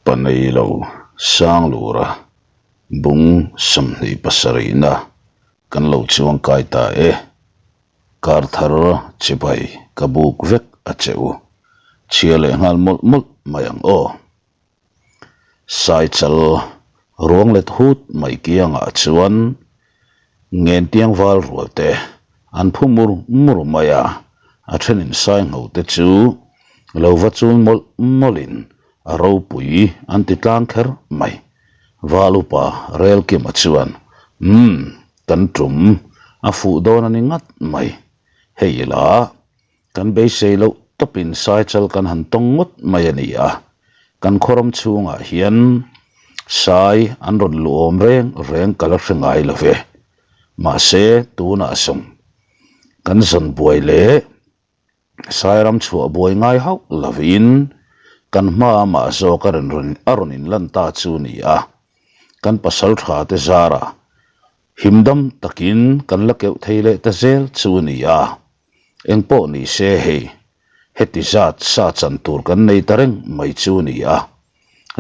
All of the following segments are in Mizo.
Paneilo Sanglura bung 27na kan lo chuang kai ta e. Kar thar chibai ka buk vek a che u. Chhia leh nghal mawlh mawlh mai ang aw. Saichal ruang let hut mai kiangah chuan Ngentiang val rual te an phu mur mur mai a, a thenin Saingho te chu lo va chul mawlh mawlhin a ropui an ti tlang kher mai. Val upa Relkima chuan, Umm, kan tum a fuh dawn a ni ngat mai. Hei ila Kan beisei loh tawpin Saichal kan han tawng ngawt mai a ni a, kan khawram chhungah hian Sai an rawn luh awm reng reng ka la hre ngai lo ve. Mahse, tunah zawng kan zawn buai leh Sai ram chhuah buai ngai hauh lovin kan hma mah zawk a rawn inlan ta chu ni a, kan pasaltha te zarah himdam takin kan la keuh thei leh ta zel chu a ni a. Eng pawh ni se hei, heti zat sa chan tur kan nei ta reng mai chu a ni a.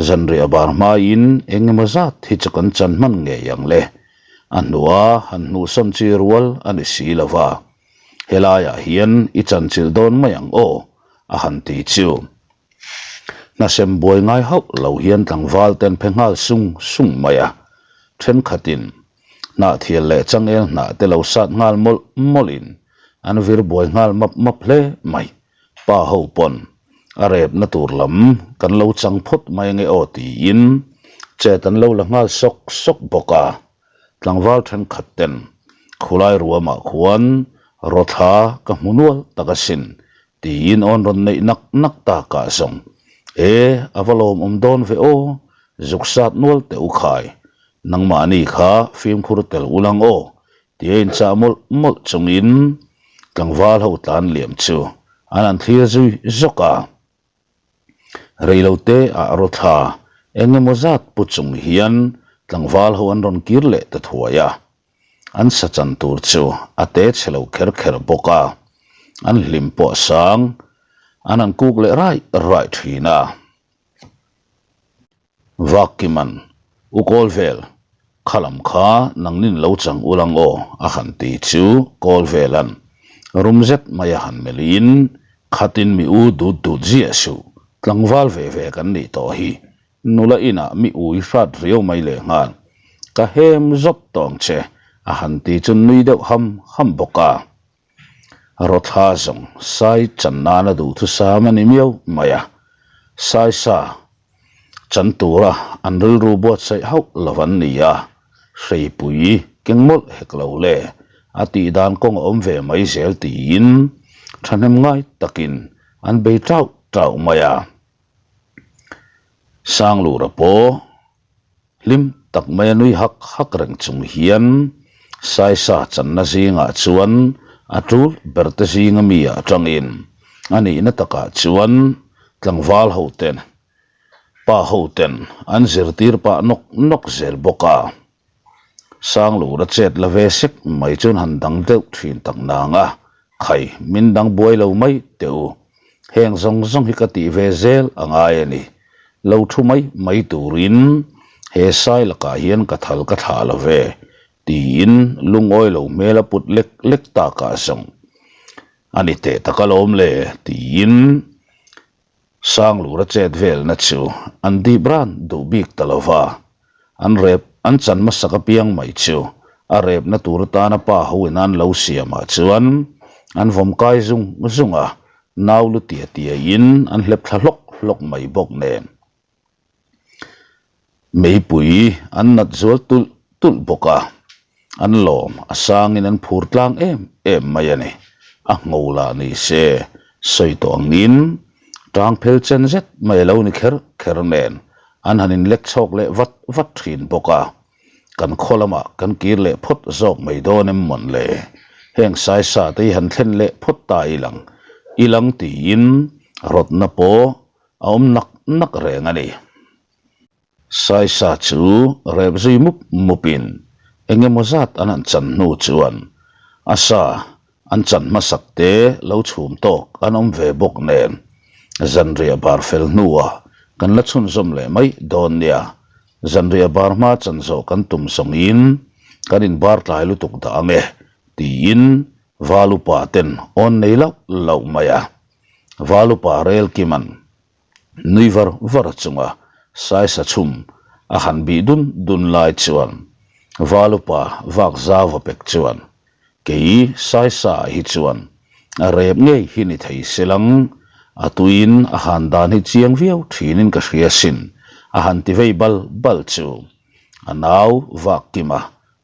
Zanriah bar hmain eng emaw zat hi chu kan chan hman ngei ang le. A hnua han hnuhsawn chi rual a ni si lo va. Helaiah hian i chanchilh dawn mai ang aw, a han ti chu. Hnasem buai ngai hauh lo hian tlangval ten phe nghal sung sung mai a. Thenkhatin Hnahthial leh changel hnah te lo sat nghal mawlh mawlhin an vir buai nghal map map hle mai. Pa ho pawn a repna tur lam kan lo chang phawt mai ange aw tiin chet an lo la nghal sawk sawk bawk a. Tlangval thenkhat ten khulai ruamah khuan rawthla ka hmu nual tak asin tiin awn rawn neih nak nak takah zawng e a va lawmawm dawn ve aw zuk sat nual teh u khai Nangmahni kha fimkhur tel ul ang aw tia inchah mawlh mawlh chungin tlangval ho tlan liam chu an han thlir zui zawk a. Reilote ah rawthla eng emaw zat pu chung hian tlangval ho an rawn kir leh ta thuai a. An sa chan tur chu a te chhe lo kher kher bawk a, an hlim pawh sang an han kuk leh raih raih thin a. Vakkiman, U kawl vel, kha lam kha nangnin lo chang ul ang aw, a han ti chu kawl velan rum zet mai a han melhin, Khatin mi u dut dut ziah suh, tlangval ve ve kan nih tawh hi, nula inah mi ui hrat riau mai lehnghal, ka hem zawt tawh ang che, a han ti chu nui deuh ham ham bawk a. Rawthla zawng sai chan nana duhthusam a ni miau mai a, sai sa chan tura an rilru buatsaih hauh lo an ni a, hreipui keng mawlh hek lo le a tih dan kawng a awm ve mai zel tiin thahnem ngai takin an bei tauh tauh mai a. Sanglura pawh Hlim tak mai a nui hak hak reng chung hian Saisa channa zingah chuan a tul ber te zinga mi ah tangin a nihna takah chuan tlangval ho ten pa ho ten an zirtir pah nawk nawk zel bawk a. Sanglura chet la ve sek mai chuan han dang deuh thin tak nang a, Khai, min dang buai lo mai teh u. Heng zawng zawng hi ka tih ve zel a ngai a ni. Lo thu mai mai turin he sai lakah hian ka thal ka thlah lo ve, tiin lungawi lo hmel a put lek lek takah zawng a ni teh tak alawm le, tiin Sanglura chet velna chu an dip ran duh bik ta lo va, an rep an chan hmasak apiang mai chu a repna tur atana pa ho in an lo siamah chuan an vawm kai zung zung a, nau lu tia tiaiin an hlep thla hlawk hlawk mai bawk nen. Meipui an nat zual tulh tulh bawk a, an lawm a sangin an phur tlang em em mai a ni. A ngho lah ni se, sawi tawh angin tang phel chen zet mai a lo ni kher kher nen an han inlek chhawk leh vat vat thin bawk a. Kan khaw lamah kan kir leh phawt zawk mai dawn em mawn le? Heng saisa te hi han thlen leh phawt ta ilang ilang tiin rawtna pawh a awm nak nak reng a ni. Saisa chu rep zui mup mupin eng emaw zat an han chan hnu chuan a sa an chan hmasak te lo chhum tawk an awm ve bawk nen zanriah bar fel hnuah. Kan la chhunzawm leh mai dawn nia. Zanriah bar hma chan zawh kan tum zawngin kan inbar tlai lutuk dah ang e, tiin Valupa ten awn nei lauh lauh mai a. Valupa rel kiman nui var var chunga saisa chhum a han bih dun dun lai chuan Valupa vak zau a pek chuan Kei saisa ah hi chuan a rep ngei hi ni thei se lang, a tuiin a han dan hi chiang viau thinin ka hria sin, a han ti vei bal bal chu. A nau vak kim a,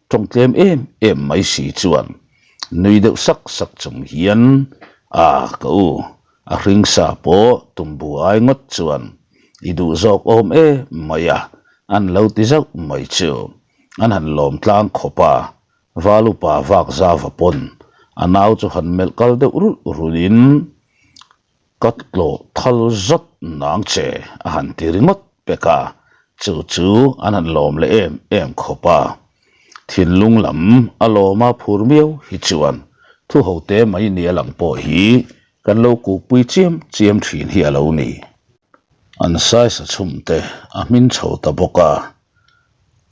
tawng tlem em em mai si chuan nui deuh sak sak chung hian, A ka u, a hringsa pawh tumbu ai ngawt chuan i duh zawk awm em mai a, an lo ti zauh mai chu. An han lawm tlang khawp a, Val upa vak zava pawn a nau chu han melh kal deuh rulh rulhin, Ka tlawh thal zat nang che a han ti ringawt pek a, chu chu an han lawm leh em em khawp a. Thinlung lam a lawma phur miau hi chuan thu hote mai nia lang pawh hi kan lo kukpui chiam chiam thin hi a lo ni. An saisa chhumte a hmin chho ta bawk a,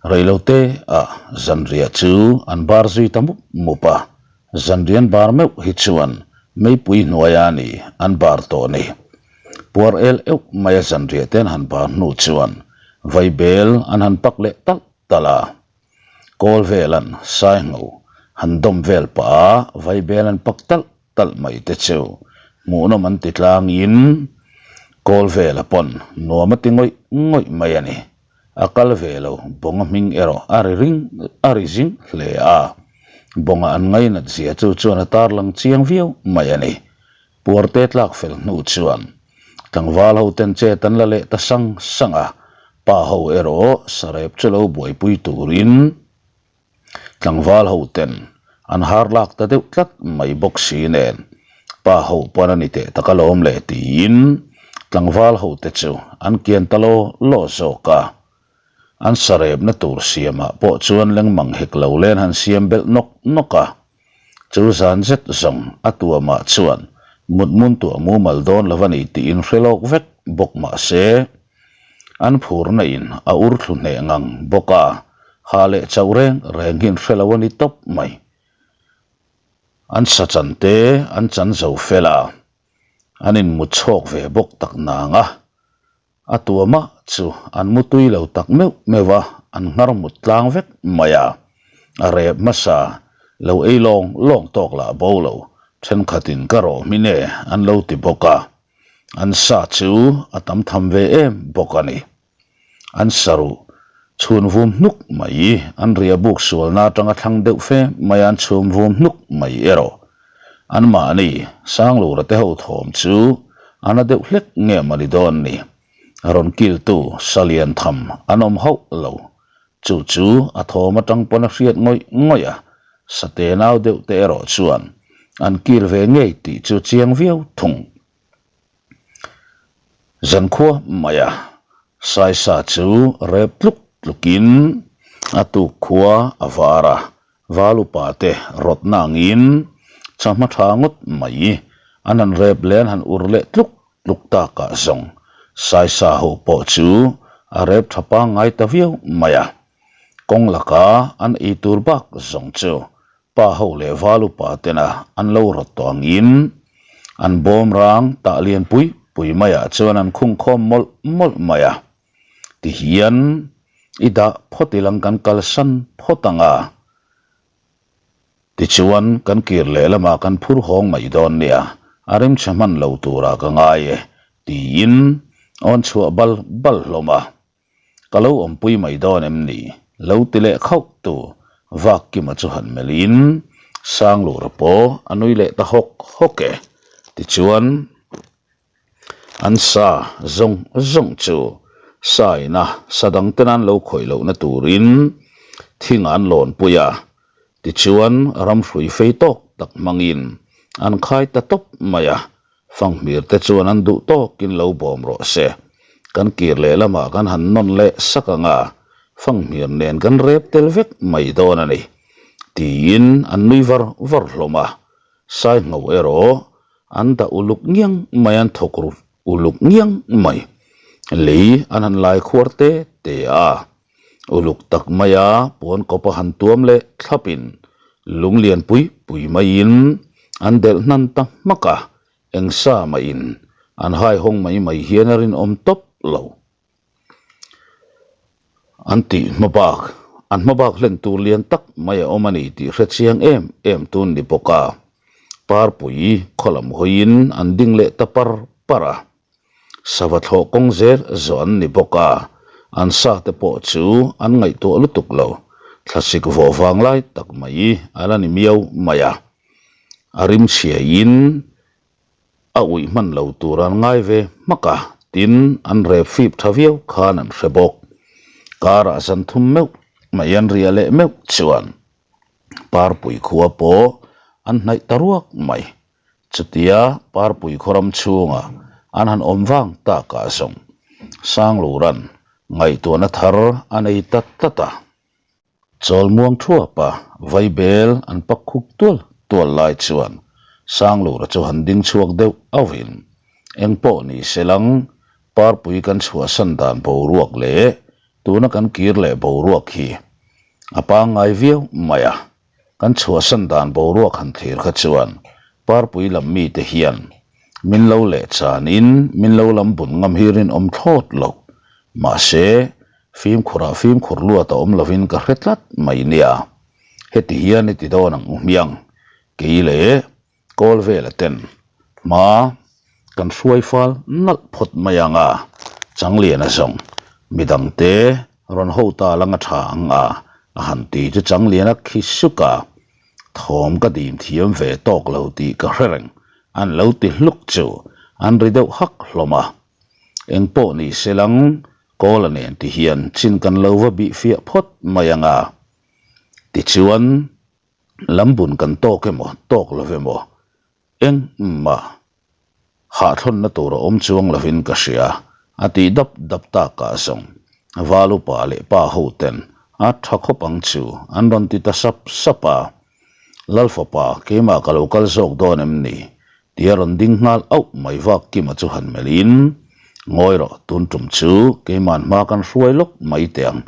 Reilote ah zanriah chu an bar zui ta mup mup a, zanrian bar meuh hi chuan meipui hnuaia ni an bar tawh ni. Puar el euh maia zanriah te an han bar hnu chuan vaibel an han pak leh talh talh a. Kawl velan saingho han dawm vel pah a vaibel an pak talh talh mai te chu hmuhnawm an ti tlangin kawl vela pawn nuam a ti ngawih ngawih mai a ni. A kal ve lo, Bawnga hming erawh a ri ring a ri zing hle a. Bawnga an ngainat zia chu chuan a tarlang chiang viau mai a ni. Puarte tlak fel hnu chuan tlangval ho ten chet an la leh ta sang sang a, pa ho erawh sarep chu lo buaipui turin Tlangval ho ten an har lak ta deuh tlat mai bawk si nen pa ho pawn a ni teh tak alawm le tiin tlangval ho te chu an kian ta law law zawk a. An sarepna tur siamah pawh chuan lengmang hek lo len han siam belh nawk nawk a. Chu zan zet zawng a tuamah chuan mutmun tuah mumal dawn lo a ni tiin hre lawk vek bawk mah se, an phurna in a ur thlu hneh ngang bawk a, ha leh chauh reng reng hi an hre lo a ni tawp mai. An sa chan te an chan zo fel a, an inmut chhawk ve bawk tak nang a. A tuamah chu an mu tui lo tak meuh meuh a, an nghar mut tlang vek mai a. A rep hmasa lo ei lawng lawng tawk lah bo lo, thenkhatin ka rawh hmin e an lo ti bawk a. An sa chu a tam tham ve em bawk a ni. An saruh chhun vum hnuk mai, an ria buk sualna atanga thlang deuh fe mai a an chhum vum hnuk mai erawh. Anmahni Sanglura te ho thawm chu a na deuh hlek nge maw ni dawn ni? Rawn kiltu Salian tham an awm hauh lo. Chu chu a thawm atang pawn a hriat ngawih ngawih a, Sate nau deuh te erawh chuan an kil ve ngei tih chu chiang viau thung. Zankhua maia Saisa chu rep tluk tlukin a tuk khua a var a, Val upa te rawtna angin chahma tha ngawt mai an han rep leh an han ur leh tluk tluk takah zawng Saisa ho pawh chu a rep tha pangngai ta viau mai a. Kawng laka an ei tur bak zawng chu Pa ho leh val upa tena an lo rawt tawh angin an bawm rang tah lian pui pui maiah chuan an khung khawm mawlh mawlh mai a. Tihian i dah phawt ilang kan kalsan phawt ang a, tichuan kan kir leh lamah kan phur hawng mai dawn nia, a rimchhe hman lo turah ka ngai e, tiin awn chhuah bal bal hlawm a. Ka lo awmpui mai dawn em ni? Lo ti leh khauh tu vak Kima chu han melhin Sanglura pawh a nui leh ta hawk hawk e. Tichuan, an sa zawng zawng chu sa ina sa dang ten an lo khawih lohna turin thing an lawnpui a. Tichuan, ramhrui fei tawk tak hmangin an khai ta tawp mai a. Fanghmir te chuan an duh tawkin lo bawm rawh se. Kan kir leh lamah kan han nawn leh sak ang a, fanghmir nen kan rep tel vek mai dawn a ni, tiin an nui var var hlawm a. Saingho erawh an dah uluk ngiang mai, an thawk ru uluk ngiang mai. Lei an han lai khuar te te a, uluk tak maia puan kawp a han tuam leh thlapin lung lian pui pui maiin an delh hnan ta hmak a, eng sa mahin an haihawng mai mai hian a rinawm tawp lo. An tih hma bak, an hma bak hlen tur lian tak mai a awm a ni tih hre chiang em em tun ni bawk a, Parpui khaw lam hawiin an ding leh ta par par a. Sava thlawh kawng zel zawh an ni bawk a, an sa te pawh chu an ngaihtuah lutuk lo, thlasik vawh vang lai tak mai a la ni miau mai a. A rimchhiain a uih hman lo tur an ngai ve hmak a, tin an rep fip tha viau khan an hre bawk. Karah zan thum meuh mai an riah leh meuh chuan Parpui khua pawh an hnaih ta ruak mai. Chutia Parpui khaw ram chhunga an han awm vang takah zawng Sangluran ngaihtuahna thar a nei ta tlat a. Chawlmuang thuapa vaibel an pak khuk tual tual lai chuan Sanglura chu han ding chhuak deuh auhin, Eng pawh ni se lang, Parpui kan chhuahsan dan boruak leh tuna kan kir leh boruak hi a pangngai viau mai a, kan chhuahsan dan boruak han thlir kha chuan Parpui lam mite hian min lo leh chanin min lo lam bun ngam hi rinawm thlawt lo. Mahse, Fimkhurah fimkhur luat a awm lovin ka hre tlat mai nia. Heti hian i ti dawn ang u hmiang, kei leh kawl vela ten hma kan hruai fal nalh phawt mai ang a, Changliana zawng midangte rawn ho ta lang a tha ang a, a han ti chu Changliana khi suk a, thawm ka dim thiam ve tawk lo tih ka hre reng, an lo ti hluk chu an ri deuh hak hlawm a. Eng pawh ni se lang, Kawla nen ti hian chin kan lo va bih fiah phawt mai ang a. Tichuan, lambun kan tawk emaw, tawk lo emaw, engmah hahthlawnna tur a awm chuang lovin ka hria, a tih dap dap takah zawng Val upa leh pa ho ten a tha khawp ang chu an rawn ti ta sap sap a. Lalfapa, keimah ka lo kal zawk dawn em ni? Tia rawn ding nghal auh mai vak Kima chu han melhin, Ngawi rawh, tun tum chu keima'n hma kan hruai lawk mai teh ang,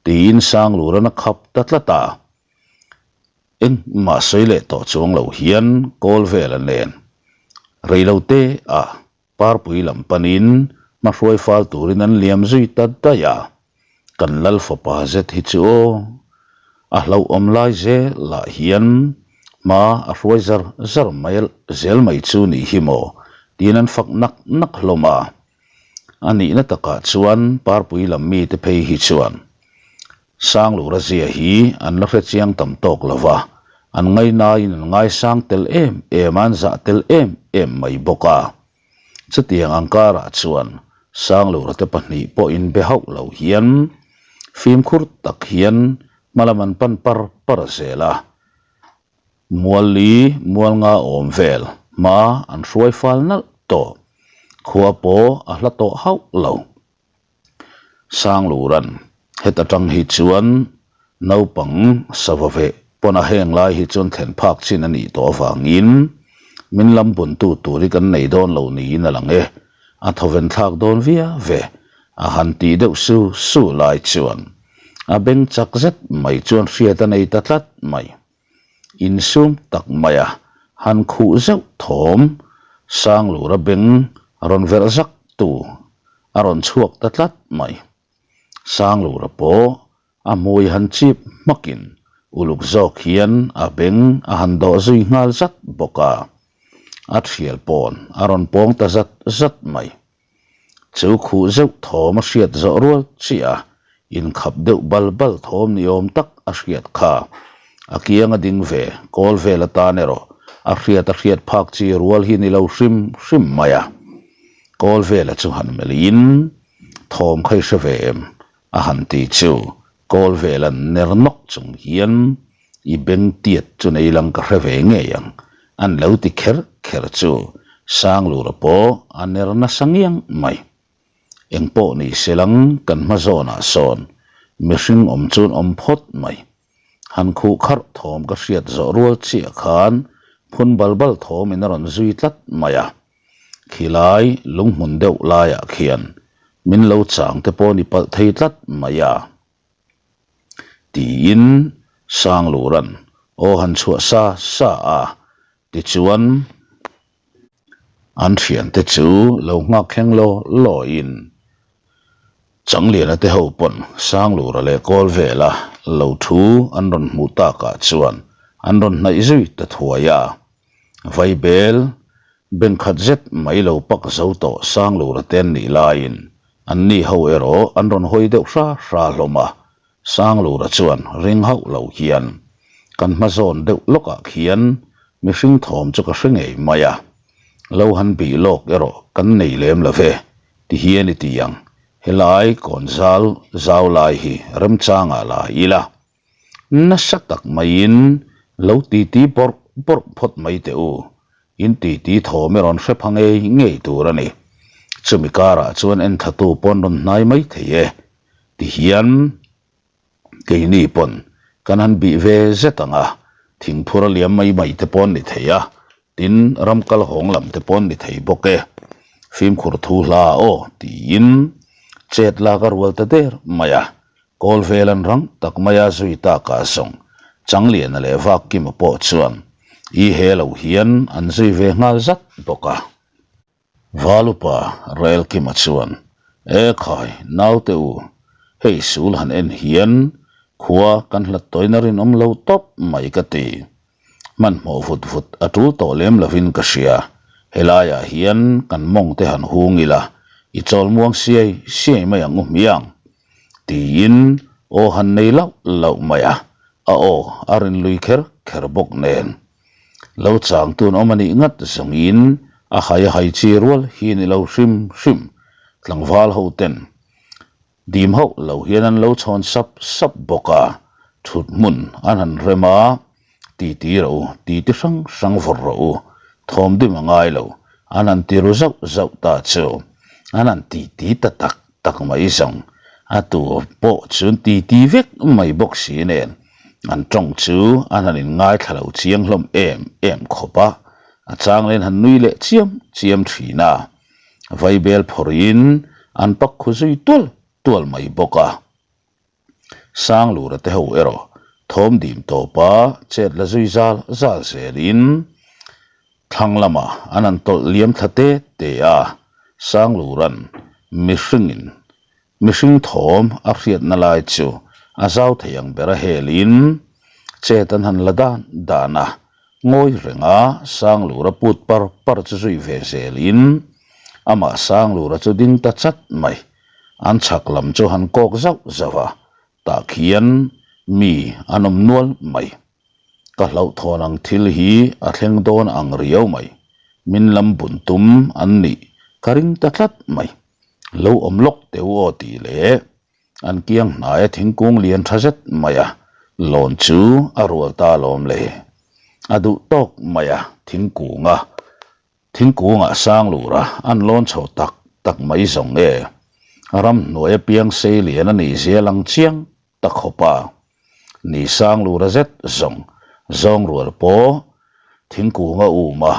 tiin Sangluran a khap ta tlat a. Engmah sawi leh tawh chuang lo hian kawl vela nen rei lo te ah Parpui lam panin hmahruai fal turin an liam zui ta daih a, kan lal fapa zet hi chu aw, a hlauhawm lai zelah hian hma a hruai zar zar mai zel mai chu nih hi maw tiin an fak nak nak hlawm a. A nihna takah chuan Parpui lam mite phei hi chuan Sanglura zia hi an la hre chiang tam tawk lo va, an ngainaiin an ngaisang tel em em a, an zah tel em em mai bawk a. Chutiang ang karah chuan Sanglura te pahnih pawh inbe hauh lo hian fimkhur tak hian hmalam an pan par par zel a, mual li mual nga awm vel hma an hruai fal nalh tawh, khua pawh a hla tawh hauh lo. Sangluran heta tang hi chuan naupang sava veh pawn a heng lai hi chuan thlen phak chin a nih tawh avangin min lam buntu tur hi kan nei dawn lo niin a lang e, a thawven thlak dawn via ve a han tih deuh su su lai chuan a beng chak zet mai chuan hriat a nei ta tlat mai. Insum tak maia han khuh zeuh thawm Sanglura beng rawn verh zak tu a rawn chhuak ta tlat mai. Sanglura pawh a hmui han chip hmakin uluk zawk hian a beng a han dawh zui nghal zat bawk a, a thial pawn a rawn pawng ta zat zat mai. Chu khuh zeuh thawm a hriat zawh rual chiah a, inkhap deuh bal bal thawm ni awm tak a hriat kha. A kiang a ding ve, kawl vel atan erawh a hriat a hriat phak chi rual hi ni lo hrim hrim mai a. Kawl vela chu han melhin, Thawm kha i hre ve em? a han ti chu kawl vela'n ner nawk chung hian I beng tiat chu nei lang ka hre ve ngei ang, an lo ti kher kher chu Sanglura pawh a ner nasa ngiang mai. Eng pawh ni se lang kan hma zawnah sawn mihring awm chuan awm phawt mai. Han khuh kharh thawm ka hriat zawh rual chiah khan phun bal bal thawmin a rawn zui tlat mai a. Khilai lunghmun deuh laiah khian. Min lo chang te pawh ni palh thei tlat mai a. Tiin Sanglura'n aw han chhuah sa sa a, tichuan an thiante chu lo nghak thleng law lawin Changliana te ho pawn Sanglura leh kawl vela lo thu an rawn hmuh takah chuan an rawn hnaih zui ta thuai a. Vaibel beng khat zet mai lo pak zo tawh Sanglura te an nih laiin an ni ho erawh an rawn hawi deuh hra hra hlawm a, Sanglura chuan ring hauh lo hian kan hma zawn deuh lawkah khian mihring thawm chu ka hre ngei mai a, lo han bih lawk erawh kan nei lem lo ve ti hian i ti ang, helai kawn zal zau lai hi remchangah la ila. Nasa tak maiin lo titi bawrh bawrh phawt mai teh u, in titi thawm i rawn hre pha ngei ngei tur a ni. Chumi karah chuan enthlatu pawn rawn hnai mai thei e, ti hian keini pawn kan han bih ve zet ang a, thingphur a liam mai mai te pawn ni thei a, Tin, ram kal hawng lam te paw'n ni thei bawk e. Fimkhur thu hla aw, tiin chet lak a rual ta der mai a. Kawl vel an rang tak mai a zui takah zawng Changliana leh Vakkima pawh chuan i he lo hian an zui ve nghal zat bawk a. Valupa Raelkima chuan, E khai, naute u, hei sul han en hian khua kan hlat tawina rinawm lo tawp mai ka ti. Hmanhmawh vut vut a tul tawh lem lovin ka hria. Helaiah hian kan mawng te han hung ila, i chawl muang siai siai mai ang u hmiang. Tiin aw han nei lauh lauh mai a, a aw a rinlui kher kher bawk nen. Lo chang tun awm a nih ngat zawngin a hai a hai chi rual hi ni lo hrim hrim. Tlangval ho ten dim hauh lo hian an lo chhawn sap sap bawk a, thut hmun an han rem a, titi rawh u, titi hrang hrang vawrh rawh u, thawm dim a ngai lo, an han ti ru zauh zauh ta chu an han titi ta tak tak mai zawng a tu pawh chuan titi vek mai bawk si nen an tawng chu an han inngaithla lo chiang hlawm em em khawp a, a chang len han nui leh chiam chiam thin a, vaibel phawrhin an pak khu zui tual tual mai bawk a. Sanglura te ho erawh thawm dim tawpa chet la zui zal zal zelin thlang lamah an han tawlh liam thla te te a, Sangluran mihringin mihring thawm a hriatna lai chu a zau thei ang ber a helin chet an han la dan dan a, ngawi renga Sanglura put par par chu zui ve zelin amah Sanglura chu ding ta chat mai. An chhak lam chu han kawk zauh zauh a, tah khian mi an awm nual mai. Ka hlauhthawn ang thil hi a thleng dawn ang riau mai. Min lam bun tum an nih ka ring ta tlat mai. Lo awm lawk teu aw tih leh an kiang hnaia thingkung lian tha zet mai a, lawn chu a rual ta alawm le. A duh tawk mai a thingkung a. Thingkungah Sanglura an lawn chho tak tak mai zawng e. Ramhnuai apiang sei lian a nih zia lang chiang ta khawp a. Ni Sanglura zet zawng zawng rual pawh thingkung a um a,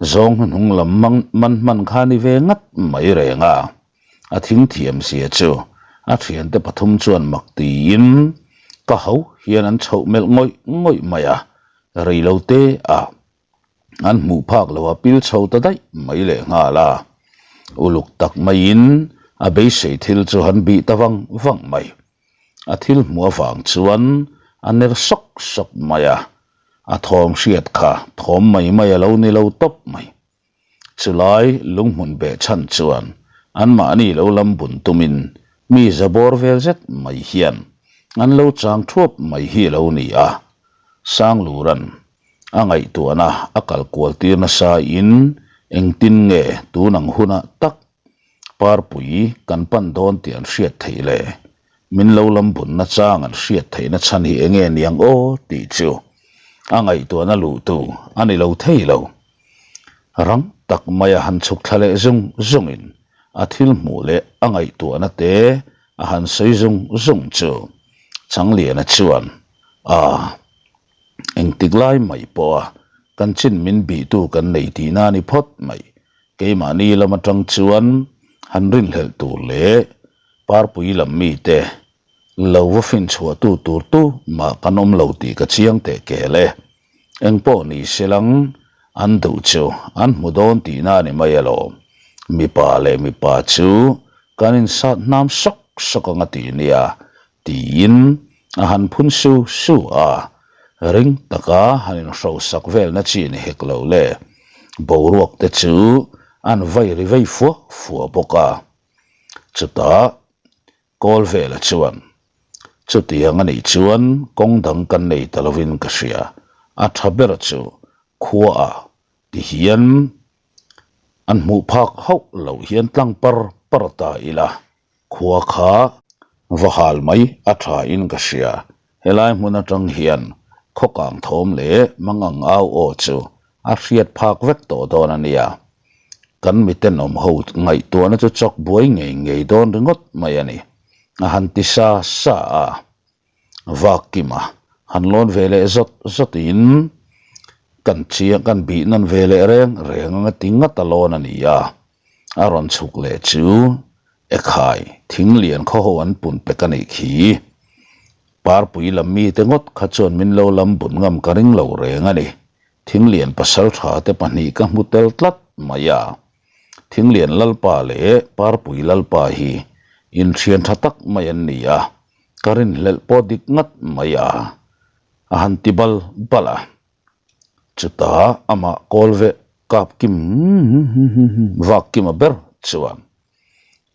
zawng hnuhnung lam man hman kha ni ve ngat mai reng a. A thing thiam zia chu a thiante pathum chuan mak tiin ka ho hian an chhoh melh ngawih ngawih mai a, rei lo te a. An hmuh phak lo a pil chho ta daih mai leh nghal a, uluk tak maiin a beisei thil chu han bih ta vang vang mai. A thil hmuh avang chuan a ner sawk sawk mai a, a thawm hriat kha thawm mai mai a lo ni lo tawp mai. Chulai lunghmun beh chhan chuan anmahni lo lam bun tumin mi za bawr vel zet mai hian an lo chang thuap mai hi a lo ni a, Sangluran A ngaihtuahna a kal kual tir nasa in engtin nge tun ang hunah tak Parpui kan pan dawn tih an hriat theih le? Min lo lam bunna chang an hriat theihna chhan hi enge niang aw tih chu a ngaihtuahna luhtu a ni lo thei lo. Rang tak maia han chhuk thla leh zung zungin a thil hmuh leh a ngaihtuahna te a han sawi zung zung chu Changliana chuan a Engtik lai mai pawha kan chin min bihtu kan nei tihna a ni phawt mai. Keimahni lam atang chuan Han rinhlelh tur leh Parpui lam mite lo va fin chhuahtu tur tu mah kan awm lo tih ka chiang teh kel e. Engpawh ni se lang an duh chu an hmu dawn tihna a ni mai alawm. Mipa leh mipa chu kan insat hnam sawk sawk ang a ti nia tiin a han phun su su a, ring taka han inhrosak velna chi ni hek lo le. Boruak te chu an vai ri vei fua fua bawk a. Chutah kawl vela chuan, Chutiang a nih chuan kawng dang kan nei ta lovin ka hria, a tha ber chu khuaah ti hian an hmuh phak hauh loh hian tlang par par ta ila. Khua kha va hal mai a tha in ka hria. Helai hmun atang hian khaw kang thawm leh mangang au aw chu a hriat phak vek tawh dawn a nia. Kan mitenawm ho ngaihtuahna chu chawk buai ngei ngei dawn ringawt mai a ni. A han ti sa sa a. Vak kima han lawn ve leh zawt zawt in kan chiang kan bih nawn ve leh reng reng anga ti ngat a lawn a ni a. A rawn chhuk leh chu Ekhai thing lian khaw ho an pun pek a nih khi. Parpui lam mite ngawt kha chuan min lo lam bun ngam ka ring lo reng a ni. Thing lian pasal tha te pahnih ka hmu tel tlat mai a. Thinglian Lalpa leh Parpui Lalpa hi inthian tha tak mai an ni a, ka rinhlelh pawh dik ngat mai a, a han ti bal bal a. Chutah amah kawl ve kap kim vak kim a ber chuan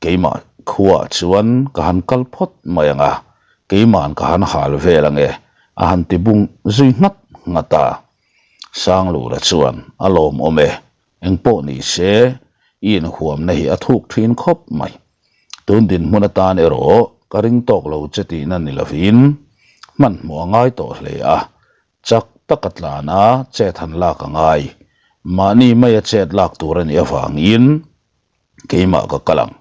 keimah khuaah chuan ka han kal phawt mai ang a, keima'n ka han hal vel ang e, a han ti bung zui nghat nghat a. Sanglura chuan a lawmawm e, Engpawh ni se, i inhuamna hi a thuk thin khawp mai. Tun dinhmun atan erawh ka ring tawk lo che tihna ni lovin hmanhmawh a ngai tawh hle a, chak taka tlana chet han lak a ngai. Mahni maia chet lak tur a nih avangin keimah ka kal ang,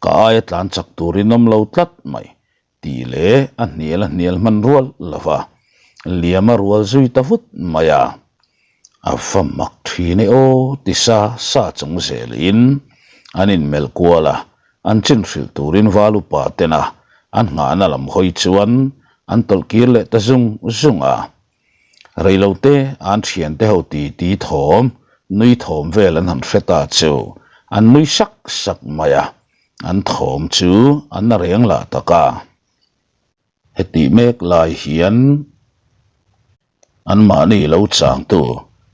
ka aia tlan chak turin awm lo tlat mai. Tih leh a hnial a hnial hman rual lo va, liam a rual zui ta vut mai a. A va mak thin e aw ti sa sa chung zelin an inmelh kual a, an chin hrilh turin val upa tena an nghahna lam hawi chuan an tawlh kir leh ta zung zung a. Reilote an thiante ho ti ti thawm, nui thawm vel an han hre ta chu an nui sak sak mai a, an thawm chu an na reng lah tak a. Hetih mek lai hian anmahni lo changtu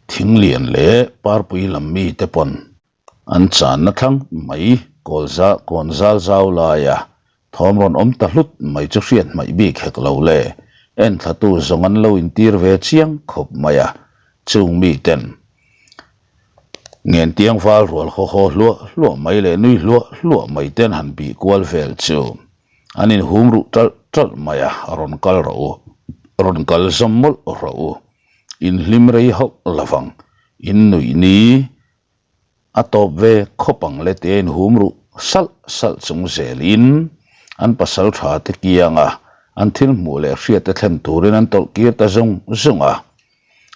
Thinglian leh Parpui lam mite pawn An channa thlang mai kawlza kawn zal zau laia thawm rawn awm ta hlut mai chu hriat hmaih bik hek lo le, enthlatu zawng an lo intir ve chiang khawp mai a, chung miten Ngentiang val rual haw haw hluah hluah mai leh nui hluah hluah mai ten han bih kual vel chu an inhum ruh ṭalh ṭalh mai a, rawn kal rawh u, rawn kal zawm mawlh rawh u, inhlim rei hauh lovang, in nuih ni. A tawp ve khawp ang le tia inhum ruh salh salh chung zelin an pasal tha te kianga an thil hmuh leh hriat te thlen turin an tawlh kir ta zung zung a.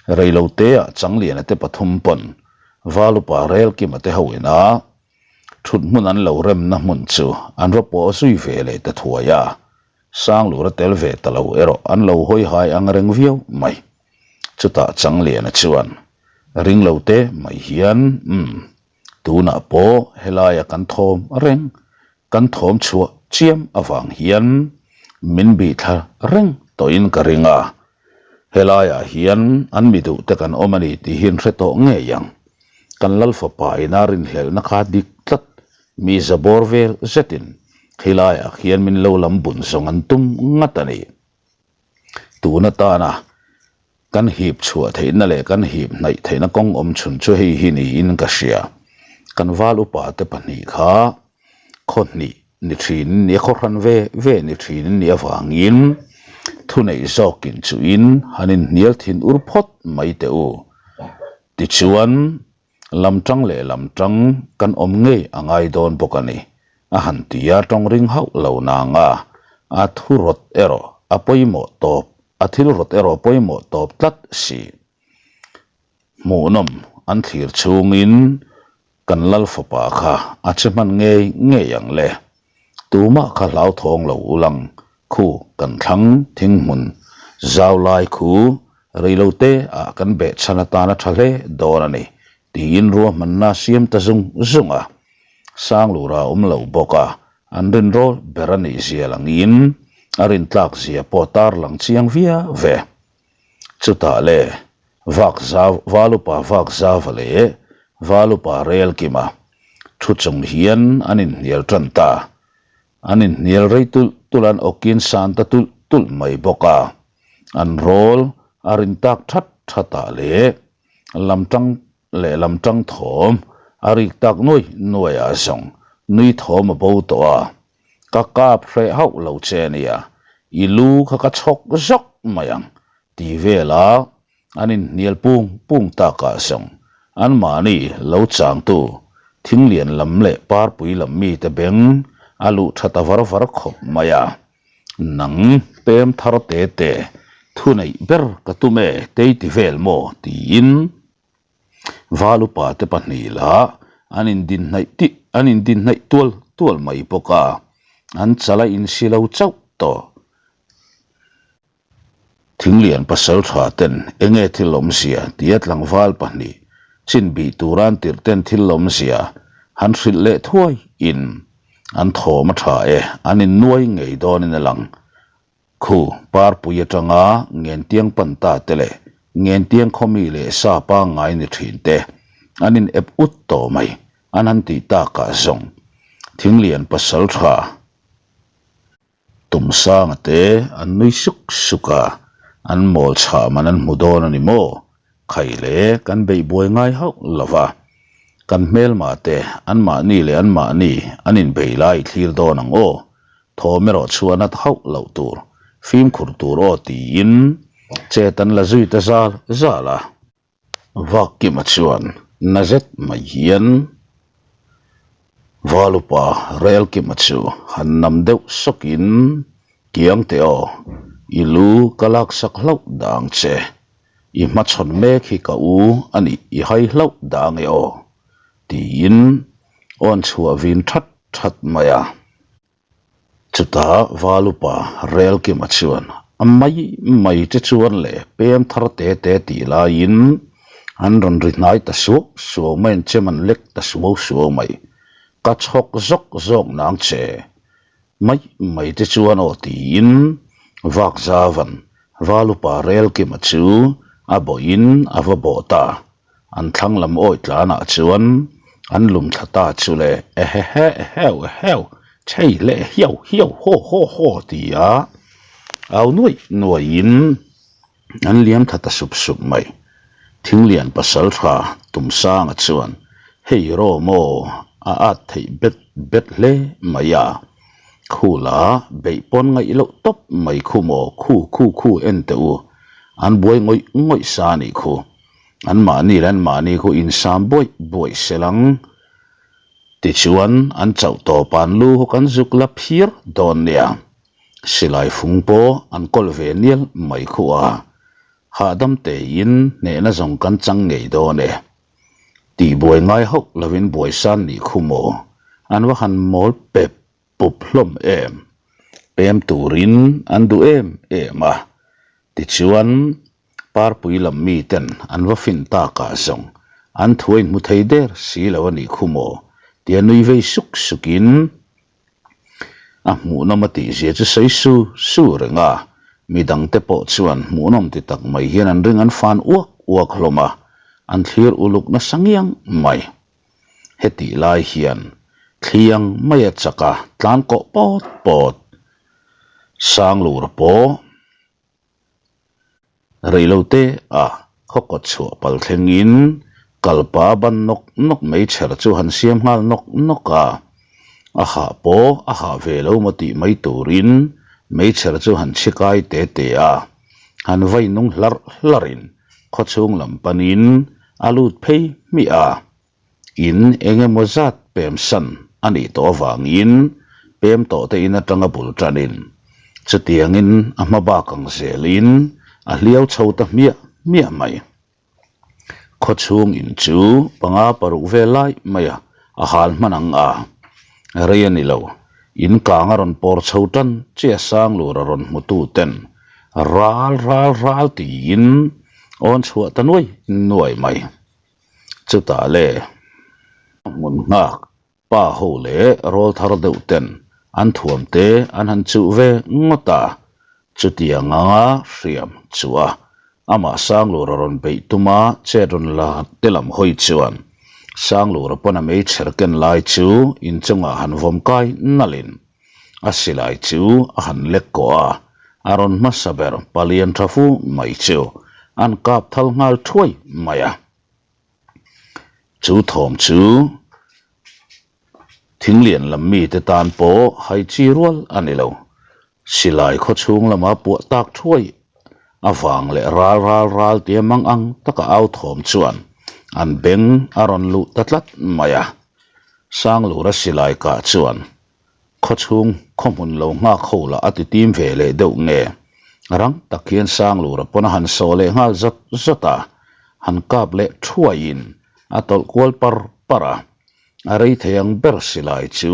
Reiloteah Changliana te pathum pawn Valupa Relkima te ho ina thut hmun an lo remna hmun chu an va pawh zui ve leh ta thuai a, Sanglur a tel ve ta lo erawh an lo hawi hai ang reng viau mai. Chutah Changliana chuan ring lo te mai hian, Umm, tunah pawh helaia kan thawm reng, kan thawm chhuah chiam avang hian min bih thla reng tawhin ka ring a, helaiah hian an mi duh te kan awm a ni tih hi an hre tawh ngei ang. Kan Lal fapa ina rinhlelhna kha dik tlat, mi za bawr vel zetin helaiah khian min lo lam bun zawng an tum ngat a ni. Tun atana kan hip chhuah theihna leh kan hip hnaih theihna kawng awm chhun chu hei hi niin ka hria. Kan val upa te pahnih kha khaw hnih ni thin in nia, khaw hran ve ve ni thin in nih avangin thuneih zawkin chuhin han inhnial thin ur phawt mai teh u. Tichuan. Lam tang leh lam tang kan awm ngei a ngai dawn bawk a ni, a han ti a, tawng ring hauh lo nang a, a thu rawt erawh a pawimawh tawp, a thil rawt erawh a pawimawh tawp tlat si. Hmuhnawm an thlir chhungin. Kan lal fapa kha a che hman ngei ngei ang le. Tumah kha hlauthawng lo ulang khu kan thlang thing hmun zau lai khu reilote ah kan beh chhan atan a tha hle dawn a ni tiin ruahmanna siam ta zung zung a. Sanglura awm lo bawk a, an rinrawl ber a nih zia langin a rintlak zia pawh tarlang chiang viau ve. Chutah le, vak zau, Valupa vak zauva leh Valupa rel kima thu chung hian an inhnial tan ta. An inhnial rei tulh tulh an awkin san ta tulh tulh mai bawk a. An rawl a rin tak that thatah leh lam tang lehlam tang thawm a rik tak nuai nuai ah zawng nui thawm a bo tawh a, ka kap hreh hauh lo che nia, i lu kha ka chhawk zawk mai ang ti vela an inhnial pung pung tak ah zawng anmahni lo changtu thinglian lam leh parpui lam mite beng a luh tha ta var var khawp mai a, nang pem thar te te thuneih ber ka tum e tei ti vel maw tiin Valupa te pahnih lah an indinhnaih tih an indinhnaih tual tual mai bawk a, an chal a insi lo chauh tawh. Thinglian pasal tha ten enge thil awmzia tia tlangval pahnih chin bih tura an tirh ten thil awmzia han hrilh leh thuai in an thawm a tha e, an innuai ngei dawnin a lang. Khu parpui atanga ngentiang pan ta te leh ngentiang khawmi leh sa pangngai ni thin te an in ep ut tawh mai an han tih takah zawng Thinglian pasal tha Tumsanga te an nui suk suk a, an mawl chhah man an hmu dawn a ni maw? Khai le kan beih buai ngai hauh lo va, kan hmelma te anmahni leh anmahni an inbei lai i thlir dawn ang aw, Thawm erawh chhuah nat hauh loh tur, fimkhur tur aw tiin chet an la zui ta zal zal a. Vakkima chuan na zet mai hian Valupa Relkima chu han nam deuh sawkin, Kiang teh aw, i lu ka laksak hlauh dah ang che. I hmachhawn mek hi ka u a nih i hai hlauh dah ang e aw, tiin awn chhuah vin that that mai a. Chutah Valupa Relkima chuan a mai mai che chuan le pem thar te te tih laiin an rawn ri hnai ta suau suau mai an chem an lek ta suau suau mai. Ka chhawk zawk zawk nang che mai mai che chuan aw tiin Vakzavan Valupa Relkima chu a bawhin a va bawh ta. An thlang lam awi tlanah chuan an lum thla ta chu le ehehe eheu eheu chhei leh hiau hiau haw haw haw ti a au nuaih nuaihin an liam tha ta sup sup mai. Thinglian pasal tha Tumsanga chuan hei raw maw a at theih bet bet hle mai a, khula beih pawn ngaih loh tawp mai khu maw khu khu khu en teh u an buai ngawih ngawih sa a nih khu. Anmahni leh anmahni khu insam buaih buaih se lang. Tichuan, an chauh tawp an lu ho kan zuk la phir dawn nia. Silai fung pawh an kawl ve nial mai khu a. Hahdam tein hnehna zawng kan chang ngei dawn e. Tih buai ngai hauh lovin buaisan nih khu maw? An va han mawl pep pup hlawm em? Pem turin an duh em em a. Tichuan, Parpui lam miten an va fin takah zawng an thu a inhmu thei der si lo a nih khu maw? tia nui vei suk sukin a hmuhnawm a tihzia chu sawi su su reng a, midangte pawh chuan hmuhnawm ti tak mai hian an ring an fan uak uak hlawm a, an thlir uluk nasa ngiang mai. Hetih lai hian thliang mai a chak a tlan kawh pawt pawt. Sanglura pawh. Reilote ah khaw kawt chhuah pal thlengin kalpa ban nawk nawk mai chher chu han siam nghal nawk nawk a, a hah pawh a hah ve lo maw tih mai turin meichher chu han chhi kai te te a, han vai nung hlarh hlarhin khaw chhung lam panin a lut phei hmiah a. In eng emaw zat pem san a nih tawh avangin pem tawh te in atanga bul tanin chutiangin a hma bak ang zelin a hliau chho ta hmiah hmiah mai. Khawchhung in chu panga paruk vel lai mai a, a hal hman ang a. Rei a ni lo. In kang a rawn pawr chho tan chiah Sanglur a rawn hmu tu ten ral ral ral tiin awn chhuah ta nuai nuai mai. Chutah le hmun nghak Pa ho leh rawl thar deuh ten an thuam te an han chuh ve ngawt a, chutiang anga hriam chu a amah Sanglura rawn beih tuma chet rawn la te lam hawi chuan Sanglura pawn a meichher ken lai chu inchungah han vawm kai nalhin a silai chu a han lek kawh a, a rawn hmasa ber palian tha fu mai chu an kap thal nghal thuai mai a. Chu thawm chu thinglian lam mite tan pawh hai chi rual a ni lo. Silai khaw chhung lama puah tak thuai avang leh ral ral ral tia mang ang taka au thawm chuan an beng a rawn luh ta tlat mai a. Sanglura silai kah chuan Khawchhung khaw hmun lo nghak ho lah a ti tim ve leh deuh nge? Rang tak hian Sanglura pawn a han sawh leh nghal zawt zawt a, han kap leh thuaiin a tawlh kual par par a. A rei thei ang ber silai chu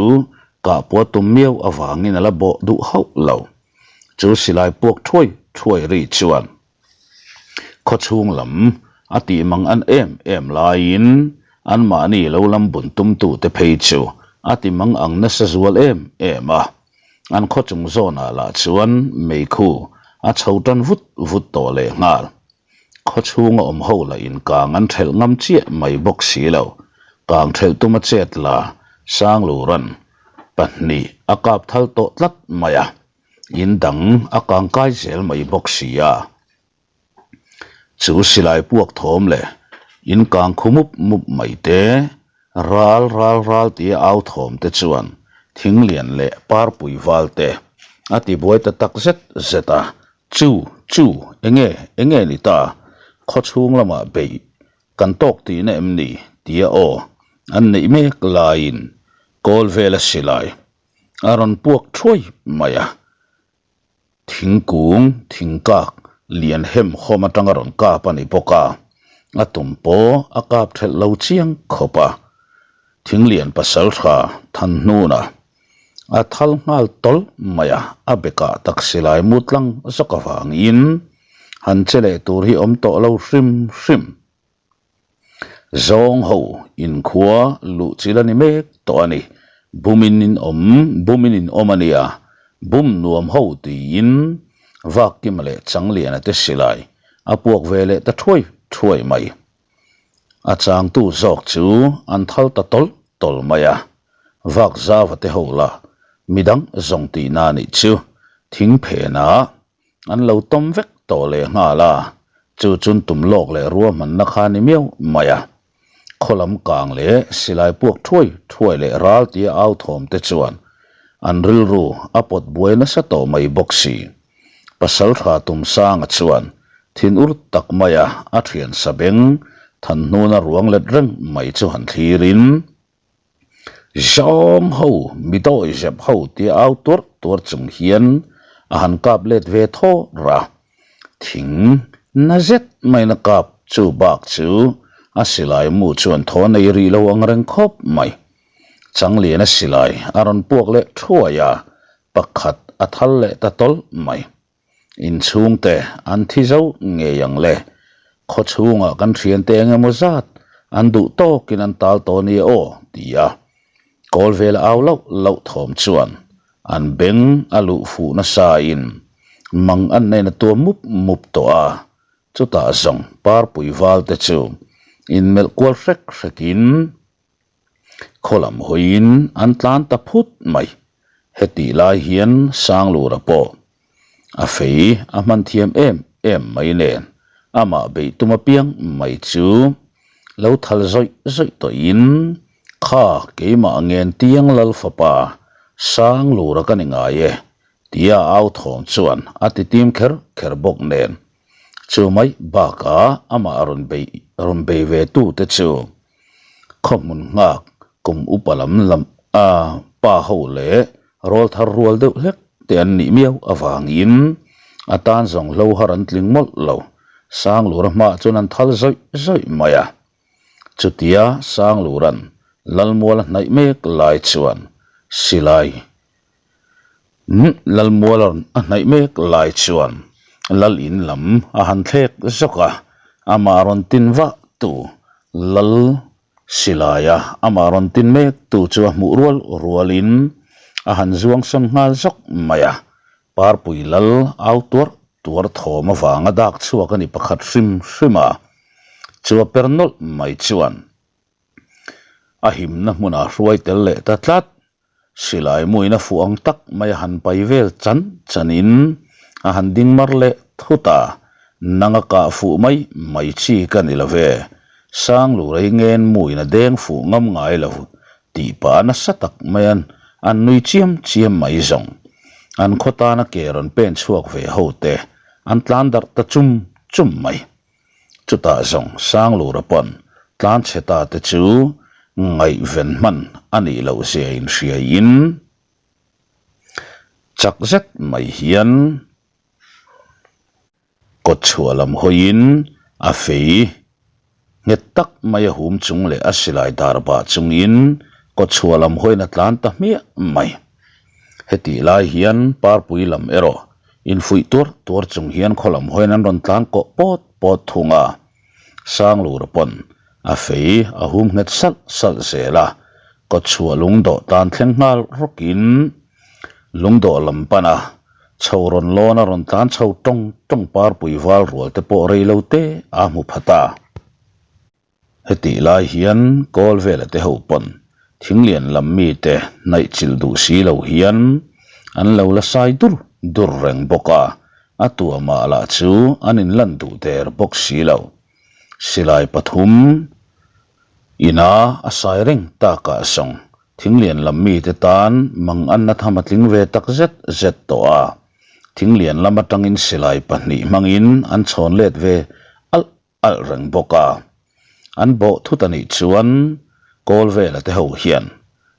kahpua tum miau avangin a la bawh duh hauh lo. Chu silai puak thuai thuai ri chuan Khawchhung lam a tih mang an em em laiin anmahni lo lam bun tumtute phei chu a ti mang ang nasa zual em em a. An khawchung zawnah lah chuan meikhu a chho tan vut vut tawh lehnghal. Khawchhunga awm ho lah in kang an thelh ngam chiah mai bawk si lo. Kang thelh tuma chet la Sangluran pahnih a kap thal tawh tlat mai a. In dang a kangkai zel mai bawk si a. Chu silai puak thawm leh in kang khu mup mup mai te, ral ral ral tia au thawm te chuan thinglian leh parpui val te a ti buai ta tak zet zet a. Chu, chu, enge, enge ni ta? Khawchhung lamah beih kan tawk tihna em ni? tia aw an neih mek laiin kawl vela silai A rawn puak thuai mai a, thingkung thingkak lian hem hawm atanga rawn kap a ni bawk a, a tum pawh a kap thelh lo chiang khawp a. Thinglian pasal tha Thanhnuna a thal nghal tawlh mai a, a bekah tak silai mu tlang zawk avangin han che leh tur hi awm tawh lo hrim hrim. Zawng ho inkhua luh chil a ni mek tawh a ni. Bumin in awm, bumin in awm a nia, bum nuam ho tiin Vakkima leh Changliana te silai a puak ve leh ta thuai thuai mai. A changtu zawk chu an thal ta tawlh tawlh mai a, Vakzava te ho lah midang zawng tihna a nih chu thing phenah An lo tawm vek tawh leh nghal a, chu chun tum lawk leh ruahmanna kha ni miau mai a. Khaw lam kang leh silai puak thuai thuai leh ral tia au thawm te chuan an rilru a pawt buai nasa tawh mai bawk si. Pasaltha Tumsanga chuan thinur tak maia a thian sabeng Thanhnuna ruang let reng mai chu han thlirin, Zawng ho, mi dawi zep ho tia au tuar tuar chung hian a han kap let ve thaw ra. Thing na zet maina kap chu bak chu a silai mu chuan thaw nei rih lo ang reng khawp mai. Changliana silai a rawn puak leh thuai a, pakhat a thal leh ta tawlh mai. Inchhungte an thi zo ngei ang le. Khawchhungah kan thiante eng emaw zat an duh tawkin an tal tawh nia aw, ti a. Kawl vel au loh loh thawm chuan an beng a luh fuh nasain mang an nen a tuam mup mup tawh a. Chutah zawng parpui valte chu inmelh kual hrek hrekin Khaw lam hawiin an tlan ta phut mai. Hetih lai hian Sanglura pawh a fei a hman thiam em em mai nen amah beih tum apiang mai chu lo thal zawih zawih tawhin, Kha keimah ngen tiang lal fapa Sanglura ka ni ngai e tia au thawm chuan a ti tim kher kher bawk nen chu mai bakah amah rawn beih rawn bei ve tute chu Khaw hmun nghak kum upa lam lam a pa ho leh rawl thar rual deuh hlek te an nih miau avangin a tan zawng hlo har an tling mawlh lo. Sanglura hmaah chuan an thal zawih zawih mai a. Chutia Sanglura'n Lalmuala hnaih mek lai chuan silai Lalmuala a hnaih mek lai chuan Lal in lam a han thlek zawk a, amah rawn tin vah tu Lal Silaia amah rawn tin mek tu chu a hmuh rual rualin a han zuang sawn nghal zawk mai a, Parpui lal au tuar tuar thawm avanga dak chhuak a ni pakhat hrim hrim a, chu a per nawlh mai chuan a himna hmunah hruai tel leh ta tlat. Silai muin a fuh ang tak mai a han pai vel chan chanin a han ding mar leh thut a, nanga kah fuh mai mai chi ka ni lo ve, Sanglurai ngen muin a deng fuh ngam ngai lo tih pah nasa tak mai an an nui chiam chiam mai zawng. An khaw tana ke rawn pen chhuak ve ho te an tlan darh ta chum chum mai. Chutah zawng Sanglura pawn tlan chhe ta te chu ngaihven hman a nih loh zia inhriaiin chak zet mai hian kawt chhuah lam hawiin a fei nghet tak mai a hum chung leh a silai dar bah chungin kawt chhuah lam hawiin a tlan ta hmiah mai. Hetih lai hian Parpui lam erawh Infuih tuar tuar chung hian khaw lam hawiin an rawn tlan kawh pawt pawt thung a, Sanglura pawn a fei a hum nghet salh salh zel a, kawtchhuah lungdawh tlan thleng nghal rawkin lungdawh lam pan a, chho rawn lawn a rawn tlan chho tawng tawng parpui val rual te pawh rei lo te a hmu phat a. Hetih lai hian kawl vela te ho pawn thinglian lam mite hnaih chilh duh si lo hian an lo la sai dur dur reng bawk a, a tuamah lah chu an inlan duh der bawk si lo. Silai pathum ina a sai reng takah zawng thinglian lam mite tan mang anna tham a tling ve tak zet zet tawh a, thinglian lam atangin silai pahnih hmangin an chhawn let ve alh alh reng bawk a, an bawh thut a nih chuan kawl vela te ho hian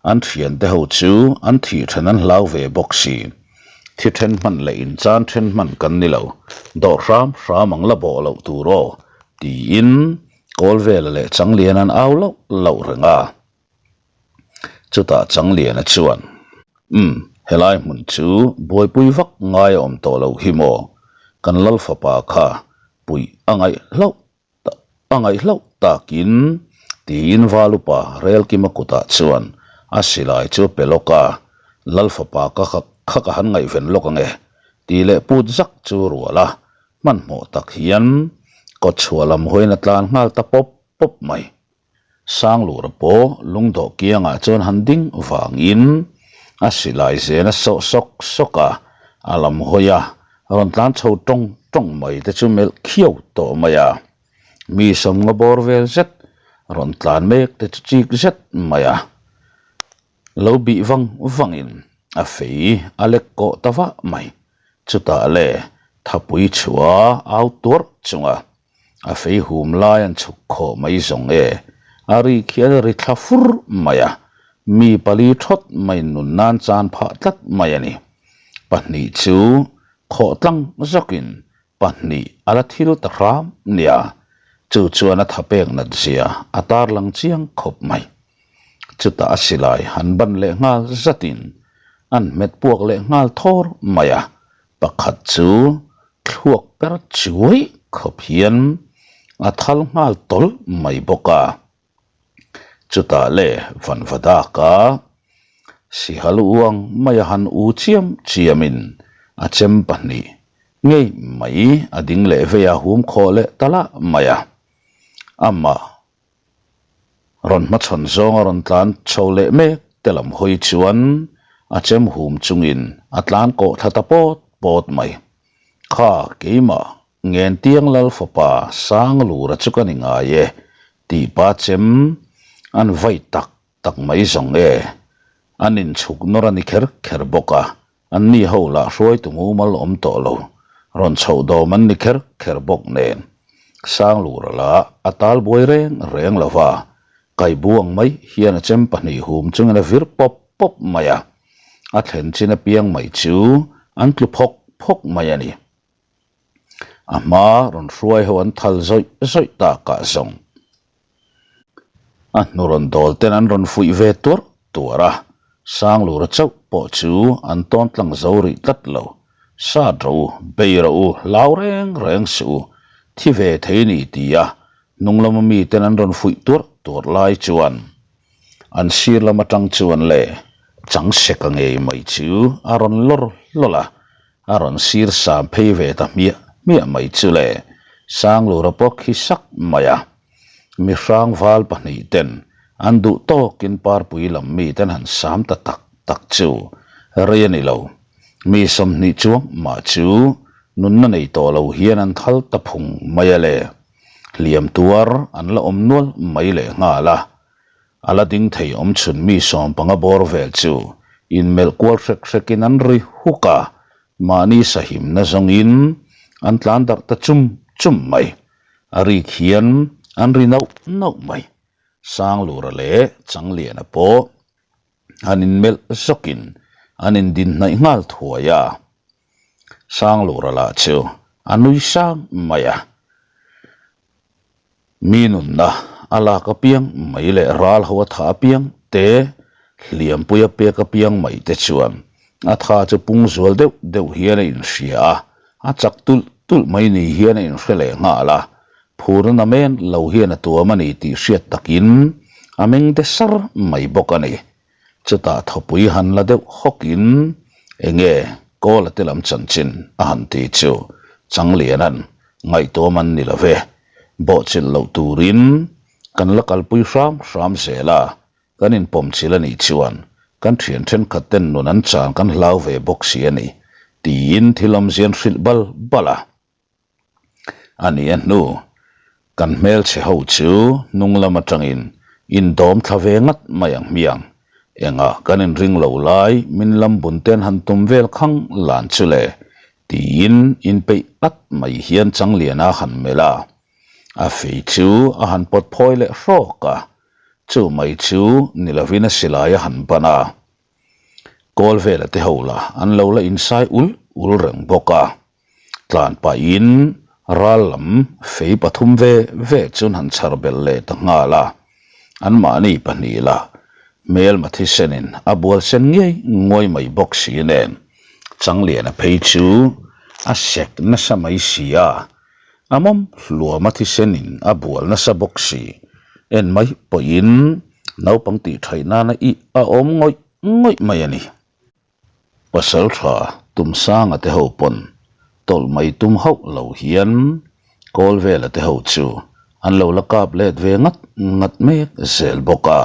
an thian te ho chu an thih then an hlau ve bawk si. Thi then hman leh inchan then hman kan ni lo, dawh hram hram ang la bawh loh tur aw tiin kawl vela leh Changlian an au loh loh reng a. Chutah Changliana chuan, Umm, helai hmun chu buaipui vak ngai a awm tawh loh hi maw? Kan Lal fapa kha puih a ngaih hlauh a ngaih hlauh takin tiin Valupa Relkima kutah chuan a silai chu a pe lawk a, Lal fapa ka kha ka han ngaihven lawk ang e tih leh put zak chu rual a, hmanhmawh tak hian kawtchhuah lam hawiin a tlan nghal ta pawp pawp mai. Sanglura pawh lungdawh kiangah chuan han ding vangin a silai zen a sawh sawk sawk a, a lam hawi a rawn tlan chho tawng tawng mai te chu melh khiau tawh mai a. Mi sawmnga bawr vel zet rawn tlan mek te chu chik zet mai a. Lo bih vang vangin a fei a lek kawh ta vah mai. Chutah le thapui chhuah au tuarh chunga A fei hum lai an chhuk khawh mai zawng e. A ri khi a ri thla fur mai a, mi pali thawt mai nun nan chan phah tlat mai a ni. Pahnih chu khawh tlang zawkin pahnih a la thil ta hram nia, chu chuan a tha pek nat zia a tarlang chiang khawp mai. Chutah a silai han ban leh nghal zatin an hmet puak leh nghal thawr mai a, Pakhat chu thluak per chuai khawp hian a thal nghal tawlh mai bawk a. Chutah le Vanvadaka sihal uang mai a han u chiam chiamin a chem pahnih ngei mai a ding leh vei a hum khawh leh ta lah mai a. Amah Rawn hmachhawn zawnga rawn tlan chho leh mek te lam hawi chuan a chem hum chungin a tlan kawh thla ta pawt pawt mai. Kha keimah Ngentiang Lal fapa Sanglura chu ka ni ngai e tih pa chem an vai tak tak mai zawng e. An inchhuk nawr a ni kher kher bawk a, An ni ho lah hruaitu mumal awm tawh lo, rawn chhoh dawm an ni kher kher bawk nen. Sanglura lah a tal buai reng reng lo va, Kaibu ang mai hian a chem pahnih hum chungin a vir pawp pawp mai a, a thlen chin apiang mai chu an tlu phawk phawk mai a ni. A hma rawn hruai ho an thal zawih zawih takah zawng. A hnu rawn dawl ten an rawn fuih ve tuarh tuarh a, Sanglura chauh pawh chu an tawn tlang zo rih tlat lo. Sat rawh u, bei rawh u, hlau reng reng suh u, thi ve thei ni tia hnung lama miten an rawn fuih tuarh tuarh lai chuan an sir lam atang chuan le chang seka ngei mai chu a rawn lawr hlawlh a, a rawn sir sam phei ve ta hmiah hmiah mai chu le Sanglura pawh khi sak mai a. Mi hrang val pahnih ten an duh tawkin parpui lam mi ten han sam ta tak tak chu rei a ni lo. Mi 20 chuang mah chu nunna nei tawh lo hian an thal ta phung mai a le. Hliam tuar an la awm nual mai leh nghal a. A la ding thei awm chhun mi 15 bawr vel chu inmelh kual hrek hrekin an ri huk a, mahni sahimna zawngin an tlan darh ta chum chum mai. A rik hian an ri nauh nauh mai. Sanglura leh Changliana pawh an inmelh zawkin an indin hnaih nghal thuai a. Sanglura lah chu a nui sang mai a. Mi nunna a lak apiang mai leh ral ho a thah apiang te, hliampui a pek apiang mai te chuan a tha chu pung zual deuh deuh hian a inhria a, a chak tulh tulh mai ni hian a inhre leh nghal a, phurna namen lo hian a tuam a ni tih hriat takin a meng de sar mai bawk a ni. Chutah thawpui han la deuh hawkin enge Kawla te lam chanchin a han ti chu Changliana'n ngaihtuam an ni lo ve, bawhchilh loh turin kan la kalpui hram hram zel a, kan inpawmchilh a nih chuan kan thian thenkhat ten nun an chan kan hlau ve bawk si a ni, tiin thil awmzian hrilh bal bal a. A nih a hnu, kan hmelchhe ho chu hnung lam atangin indawm thla ve ngat mai ang hmiang. Engah kan inring lo lai min lam bun ten han tum vel khang lan chu le, tiin inpeih at mai hian Changliana a han melh a. A fei chu a han pawt phawi leh hrawk a, chu mai chu ni lovin a silai a han ban a. Kawl vela te ho lah an lo la insai ul ul reng bawk a. Tlan pahin ral lam fei pathum ve ve chuan han chhar belh leh ta nghal a, anmahni pahnih lah hmelma thisenin a bual sen ngei nguai mai bawk si nen Changliana phei chu a sek nasa mai si a, a mawm hluama thisenin a bual nasa bawk si en mai pawhin naupang tih thaih nana ih a awm ngawih ngawih mai a ni. Pasaltha Tumsanga te ho pawn tawlh mai tum hauh lo hian Kawlvela te ho chu an lo la kap let ve ngat ngat mek zel bawk a.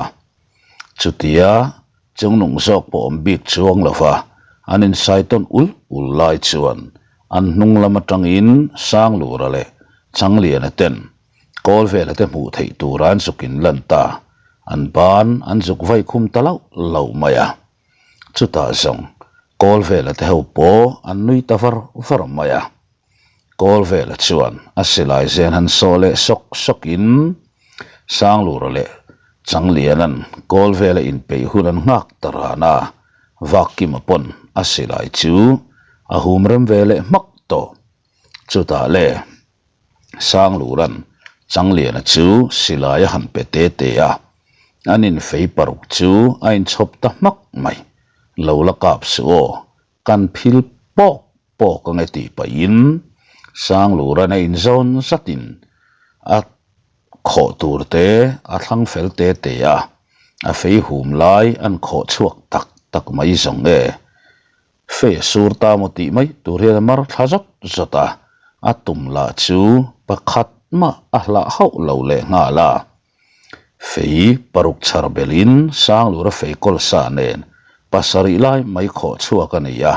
Chutia chungnung zawk pawh awm bik chuang lova an insai tawn ul ul lai chuan an hnung lam atangin Sanglura leh Changliana ten Kawlvela te hmuh theih tura an zuk inlan ta, an ban an zuk vai khum ta lauh lauh mai a. Chutah zawng Kawlvela te ho pawh an nui ta var var mai a. Kawlvela chuan a silai zen han sawh leh sawk sawkin Sanglura leh Changliana'n Kawlvela inpeih hun an nghak ta ran a, Vakkima pawn a silai chu a hum rem ve leh hmak tawh. Chutah le. Sangluran Changliana chu silai a han pe te te a, an infei paruk chu a inchhawp ta hmak mai. Lo la kap suh aw, kan phil pawk pawk ange tih pahin Sangluran a inzawn zatin a khawh tur te a thlang fel te te a, a fei hum lai an khawh chhuak tak tak mai zawng e. Fei a sur ta maw tih mai tur hian a mar thla zawt zawt a, a tum lah chu pakhat mah a hlah hauh lo leh nghal a. Fei paruk chhar belhin Sanglura fei kawl sa nen pasarih lai mai khawh chhuak a ni a,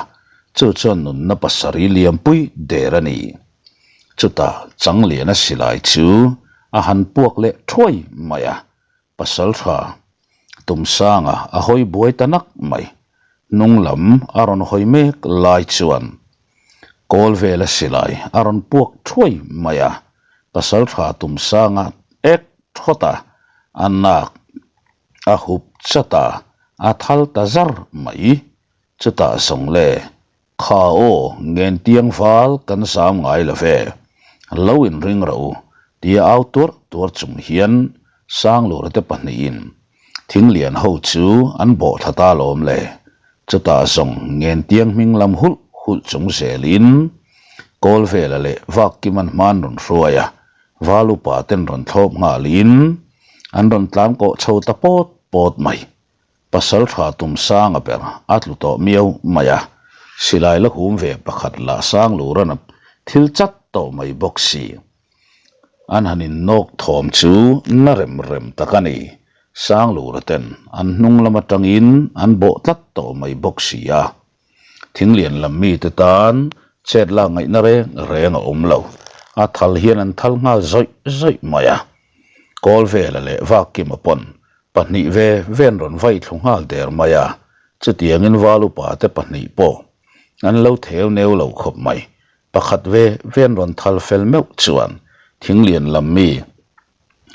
chu chuan nunna pasarih liampui der a ni. Chutah Changliana silai chu a han puak leh thuai mai a, Pasaltha Tumsanga a hawi buai ta nak mai. Hnung lam a rawn hawi mek lai chuan kawl vela silai a rawn puak thuai mai a. Pasaltha Tumsanga ek thawt a, a nak a hup chat a, a thal ta zar mai. Chutah zawng le Kha aw, ngentiang val kan zam ngai lo ve. Lo inring rawh u, tia au tuar tuar chung hian Sanglura te pahnihin Thinglian ho chu an bawh thla ta lawm le. Chutah zawng Ngentiang hming lam hulh hulh chung zelin Kawlvela leh Vakkiman hman rawn hruai a, Val upa ten rawn thlawp nghalin an rawn tlan kawh chho ta pawt pawt mai. Pasal tha tum sanga ber a tlu tawh miau mai a, silai la hum ve pakhat lah sang luran a thil chat tawh mai bawk si. An han innawk thawm chu na rem rem tak a ni. Sanglura ten an hnung lam atangin an bawh tlat tawh mai bawk si a. Thinglian lam mite tan chet lak ngaihna reng reng a awm lo. A thal hian an thal nghal zawih zawih mai a. Kawlvela leh Vakkima pawn pahnih ve ven rawn vai thlu nghal der mai a. Chutiangin Val upa te pahnih pawh an lo theu neu lo khawp mai. Pakhat ve ven rawn thal fel meuh chuan thinglian lam mi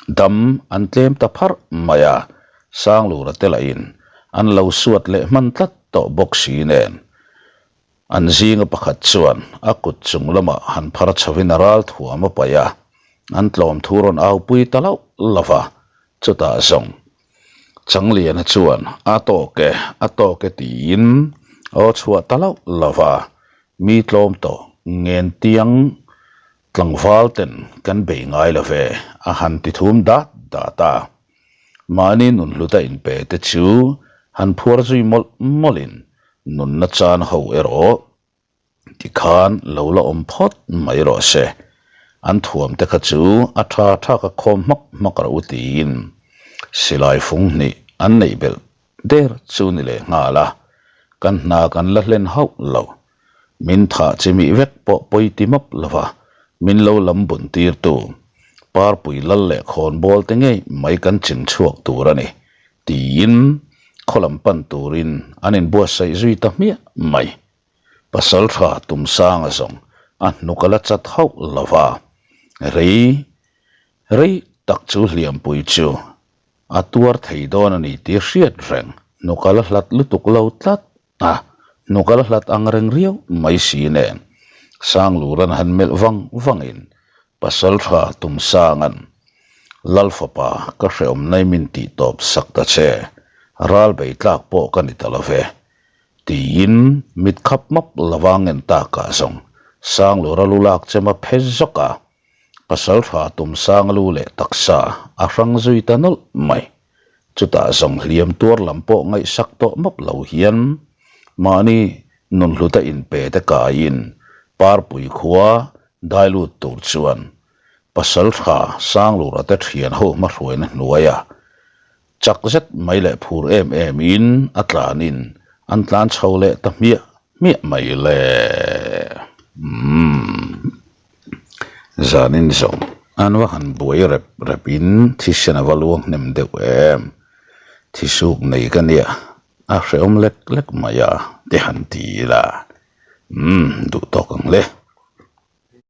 dam an tlem ta pharh mai a, Sanglura te lahin an lo suat leh hman tlat tawh bawk si nen. An zinga pakhat chuan a kut chung lamah han phar chhovin a ral thuam a paih a, an tlawm thu rawn aupui ta lauh lauh a, chutah zawng Changliana chuan a tawk e, a tawk e tiin aw chhuah ta lauh lauh a, mi tlawm tawh Ngentiang Tlangval ten kan bei ngai lo ve, a han ti thum dat dat a. Mahni nun hluta inpe te chu han phuar zui mawlh mawlhin nunna chan ho erawh tikhan lo la awm phawt mai rawh se. An thuam te kha chu a tha tha ka khawm hmak hmak rawh u tiin silai fung hnih an neih belh der chu ni leh nghal a, kan hna kan la hlen hauh lo. Min thah chi mih vek pawh pawi ti map lova min lo lam bun tirtu Parpui lal leh khawnbawl te ngei mai kan ching chhuak tur a ni tiin khaw lam pan turin an inbuatsaih zui ta hmiah mai. Pasaltha Tumsanga zawng a hnuk a la chat hauh lova, rei rei tak chu hliampui chu a tuar thei dawn a ni tih hriat reng hnuk a la hlat lutuk lo tlat. A hnuk a la hlat ang reng riau mai si nen Sangluran han melh vang vangin Pasaltha Tumsanga'n Lalfapa ka hreawm nai min tih tawp sak ta che, ral bei tlak pawh ka ni ta lo ve tiin mit khap map lova ngen takah zawng Sanglura lu lak chem a phe zawk a, Pasaltha Tumsanga lu leh taksa a hrang zui ta nawlh mai. Chutah zawng hliam tuar lam pawh ngaihsak tawh map lo hian mahni nunhluta inpe te kaiin Parpui khua dai lut tur chuan Pasaltha Sanglura te thian ho hmahruaina hnuaia chak zet mai leh phur em em in a tlanin an tlan chho leh ta hmiah hmiah mai le. Umm. Zanin zawng an va han buai rep rep in thisen a va luang hnem deuh em? Thisuk nei ka nia, a hrehawm lek lek mai a, te han ti ila. Umm, duh tawk ang le.